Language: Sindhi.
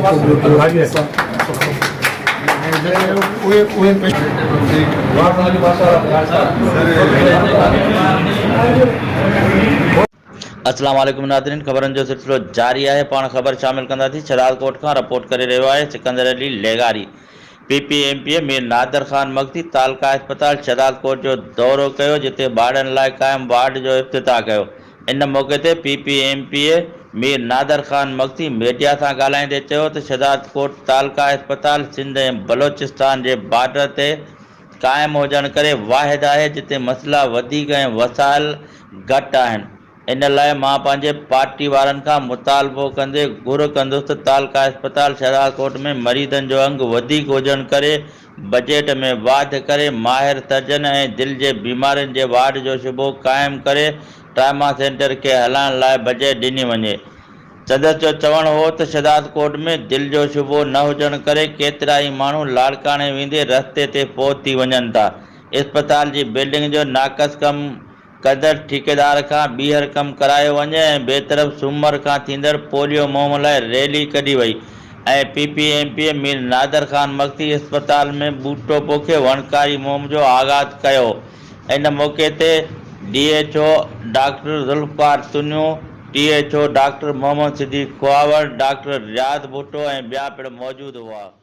اسلام عليڪم ناظرين خبرن جو سلسلو جاري آهي پاڻ خبر شامل ڪنداسين شھدادڪوٽ کان رپورٽ ڪري رهيو آهي سڪندر علي لغاري P P M P A Mir Nadir Khan Magsi تعلقه اسپتال شھدادڪوٽ جو دورو ڪيو جتي ٻارڙن لاء قائم وارڊ جو افتتاح ڪيو ان موقعي تي P P M P A Mir Nadir Khan Magsi media سان ڳالهائيندي چيو ته شھدادڪوٽ تعلقه اسپتال سنڌ ۽ بلوچستان جي بارڊر تي قائم هجڻ ڪري واحد آهي جتي مسئلا وڌيڪ ۽ وسائل گهٽ آهن ان لاء مان پنهنجي پارٽي وارن کان مطالبو ڪندي گهر ڪندس ته تعلقه اسپتال شهدادڪوٽ ۾ مريضن جو انگ وڌيڪ هجڻ ڪري بجيٽ ۾ واڌ ڪري ماهر سرجن ۽ دل جي بيمارين جي وارڊ جو شعبو قائم ڪري ٽرائما سينٽر کي هلائڻ لاء بجيٽ ڏني وڃي. سندس جو چوڻ هو ته شهدادڪوٽ ۾ دل جو شعبو نه هجڻ ڪري ڪيترائي ماڻهو لاڙڪاڻي ويندي رستي تي فوت ٿي وڃن ٿا، اسپتال جي بلڊنگ جو ناقص ڪم ڪندڙ ٺيڪيدار کان ٻيهر ڪم ڪرايو وڃي ۽ ٻئي طرف سومر کان ٿيندڙ پوليو مهم لاء ريلي ڪڍي وئي ۽ P P M P A Mir Nadir Khan Magsi اسپتال ۾ ٻوٽو پوکي وڻڪاري مهم جو آغاز ڪيو ان موقعي تي D H O doctor Zulfiqar Tunio, T H O doctor Muhammad Siddique Khahawar, doctor Riaz Bhutto ۽ ٻيا پڻ موجود هئا.